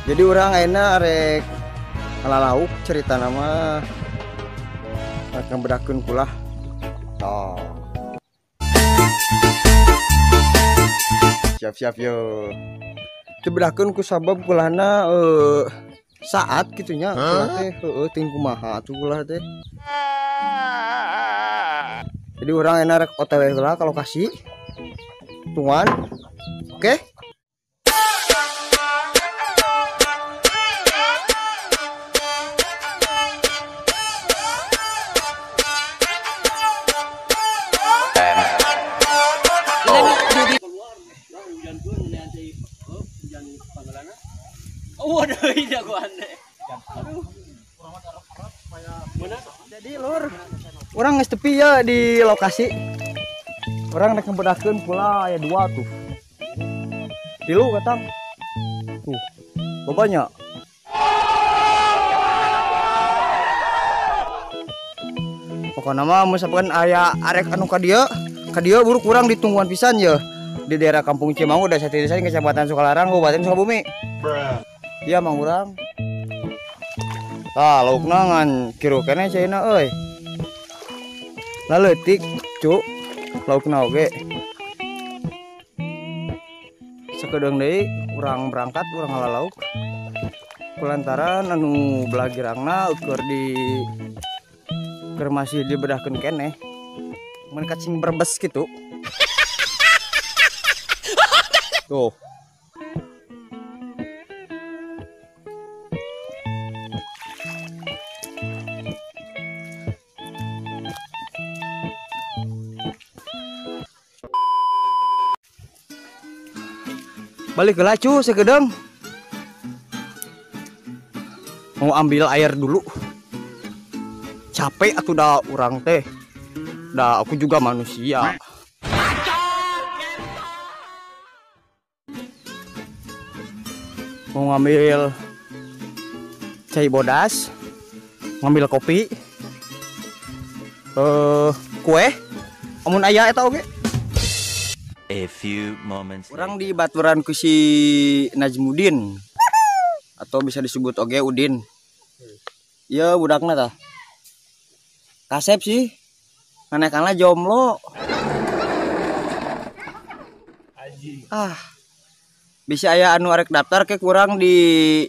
Jadi urang ayeuna arek ngalauk cerita nama rek ngebedakeun kulah. Toh. Siap-siap yo. Dibedakeun ku sabab kulahna saat gitunya kulah teh heueuh ting kumaha atuh kulah teh. Jadi urang ayeuna rek OTW heula ka lokasi. Tungguan. Oke. Waduh, jagoan deh. Jadi lur, orang geus tepi ya di lokasi. Orang rek ngebedakeun pula aya dua tuh. Tilu katang. Tuh. Lobanya. Pokona mah misalkan aya arek anu ka dieu buruk kurang ditungguan pisan ya. Di daerah Kampung Cimanggu, Desa Titisan, Kecamatan Sukalarang, Kabupaten Sukabumi. Iya mang urang. Tah laukna ngan kiru keneh caina euy. Lah leutik cu laukna oge. Sakedeung deui urang berangkat urang ngalalauk. Kulantaran anu belah girangna ukur di keur masih dibedahkeun keneh. Mun kacing berbes kitu. Tuh. Balik ke lacu sekedeng. Mau ambil air dulu. Capek atuh dah urang teh. Dah aku juga manusia. Mau ngambil cai bodas, ngambil kopi, kue, amun aya eta oge. A few moments. Orang di baturan ku si Najmudin atau bisa disebut oge Udin. Ya budakna tah. Kasep sih. Manekana jomblo. Ah. Bisa aya anu arek daftar ke kurang di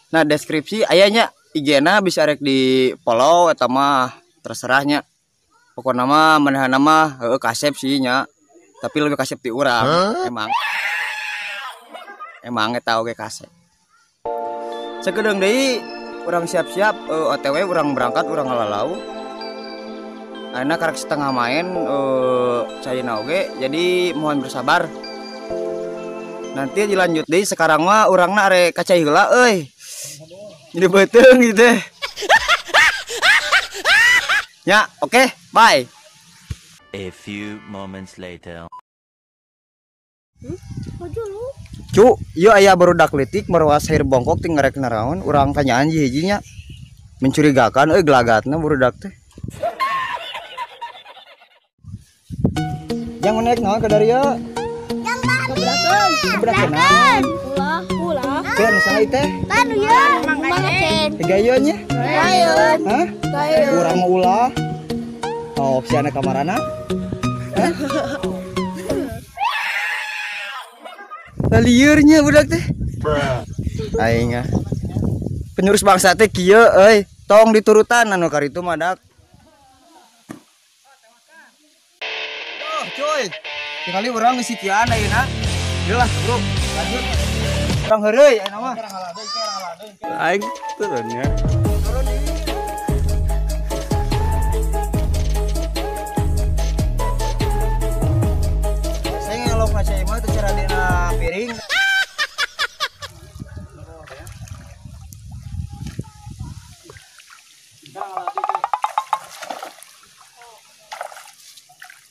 nah deskripsi ayanya IG-na bisa arek di follow eta mah terserahnya. Pokona mah manehna mah heueuh kasep sih nya. Tapi lebih kasep ti urang. Emang. Emang eta oge kasep. Sakedeung deui urang siap-siap OTW urang berangkat urang ngalalau. Ayeuna karek setengah main caina oge jadi mohon bersabar. Nanti dilanjut deui sekarang mah urangna arek ka cai heula euy. Jadi beuteung gitu teh. Ya, oke, okay, bye. A few moments later. Cu, ieu aya barudak leutik maruas hair bongkok ting ngarek naraon, urang tanyaan hiji-hijinya. Mencurigakan euy gelagatna barudak teh. Yang naik naon ka dari ieu? Kebedakeun. Ulah, ulah. Teh anu saha teh? Tanu ya, Mang Acen. Gayun nya? Gayun. Hah? Gayun. Urang mah ulah. Oh, si anak kamarana? Hah? Liurnya budak teh. Aing ah. Penerus bangsa teh kieu euy, tong diturutan anu karitu mah dak. Oh, cuy. Tinggali urang geus sitian ayeuna. Lah, bro, lanjut. Urang heureuy ayeuna mah. Aing turun ya. Turun deui. Saya ngelok ka cai mah teu cara dina piring.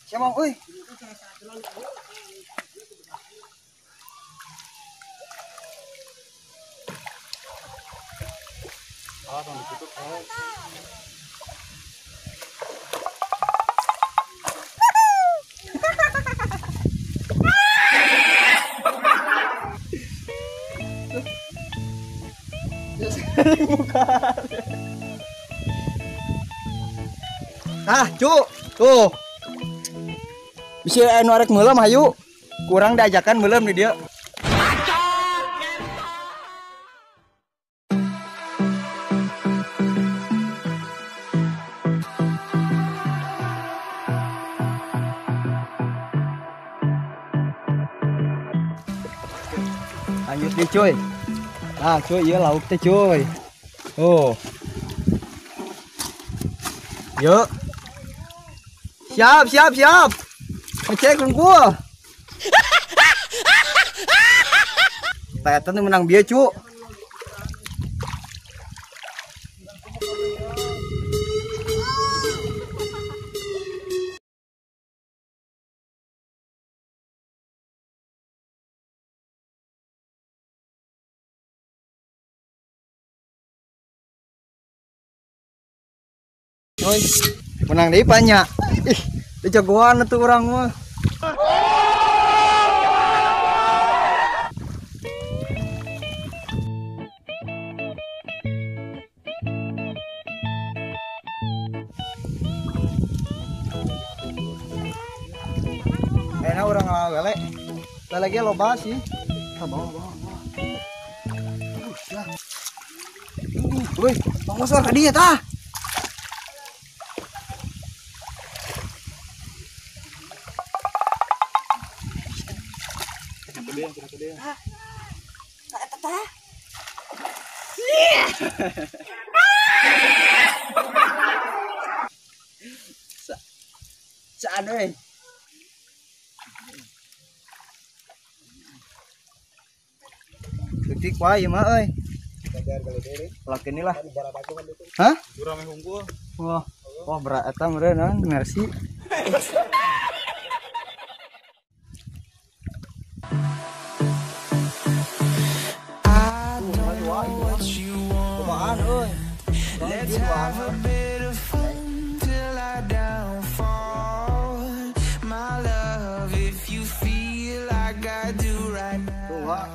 Siapa euy? Bukan. Ah, cu. Tuh. Bisa anu arek meuleum hayu. Kurang diajakan meuleum di dia. Lanjut deh cuy. Ah cuy, iya lauk teh cuy. Oh. Yuk. Siap, siap, siap. Ngecek unggul. Tayatan menang bieu cu. Oi, menang deui banyak. Ih, jagoan tuh orang mah. Enak orang lele. Lele ge loba sih. Bawa, bawa, bawa. Ya. Woi, bang ka dieu tah. Saan euy. Detik wae ieu mah euy. Lak inilah. Hah? Wah, wah berat eta meureun Mercy. Let's have a bit of fun till I downfall. My love, if you feel like I do right now,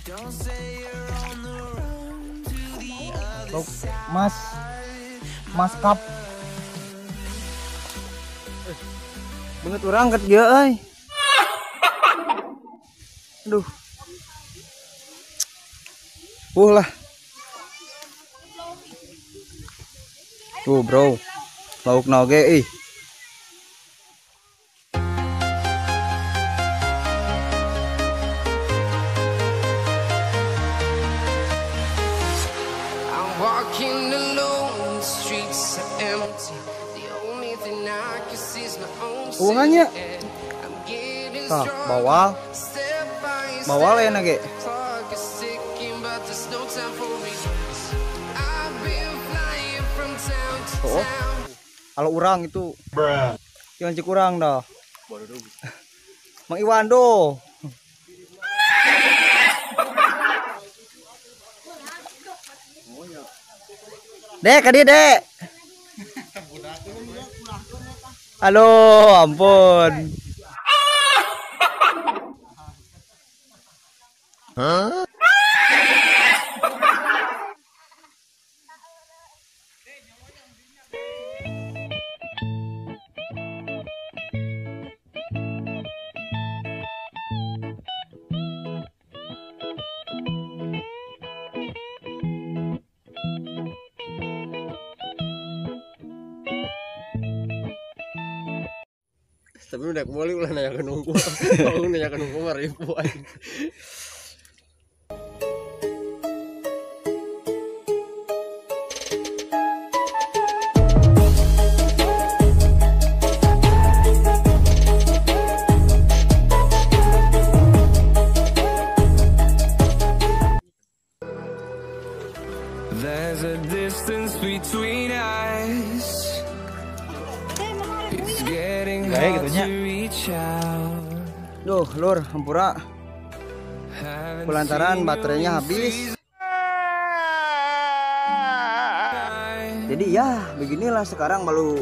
don't say you're on the run to the other side. Mas, mas kap. Banget urang ket dia euy. Aduh. Lah. Tuh bro, lauk noge ih. I'm walking alone, the streets are empty. The only thing I can see is my own Hubungannya. silhouette. I'm getting Tah, stronger, bawal. step by Bawal step. ya nage. Clock is ticking, but there's no time for regrets. I've been flying from town to Oh. town. Kalau urang itu. Jangan cek urang dah. Mang Iwan do. Dek, kadi dek. Halo, ampun. Huh? Tapi udah kembali ulah nanya ke nunggu. Aku nanya ke nunggu mah ribu aing. There's a distance between us. It's getting hard to reach out. Duh, lur, hampura. Kulantaran baterainya habis. Jadi ya, beginilah sekarang baru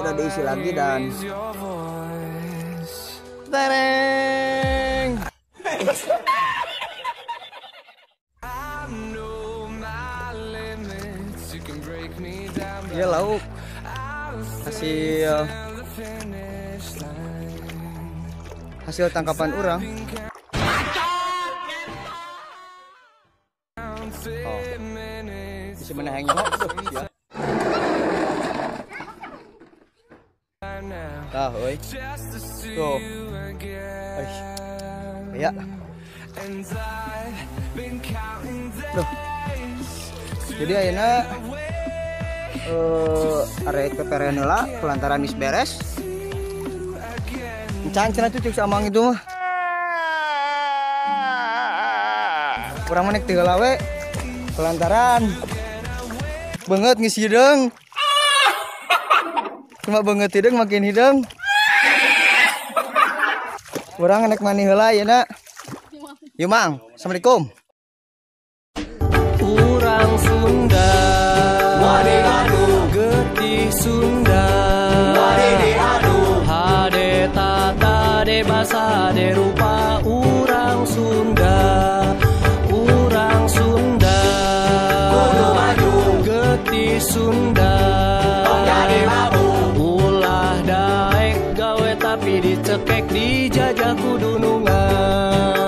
udah diisi lagi dan tereng. Hasil tangkapan urang. Oh. Bisa menang tuh sia. Tah euy. Tuh. Ya. Tuh. Jadi ayeuna arek peperean heula kulantaran geus beres. Encan cenah tuh cek amang itu mah. Urang mah nek teu heula we kulantaran beungeut geus hideung. Cuma beungeut hideung makin hideung. Urang nek mani heula ayeuna. Yuk Mang, assalamualaikum. Urang Sunda, getih Sunda, hade tata de basa de rupa urang Sunda, urang Sunda, getih Sunda, ulah daek gawe tapi dicekek dijajah kudu nungan.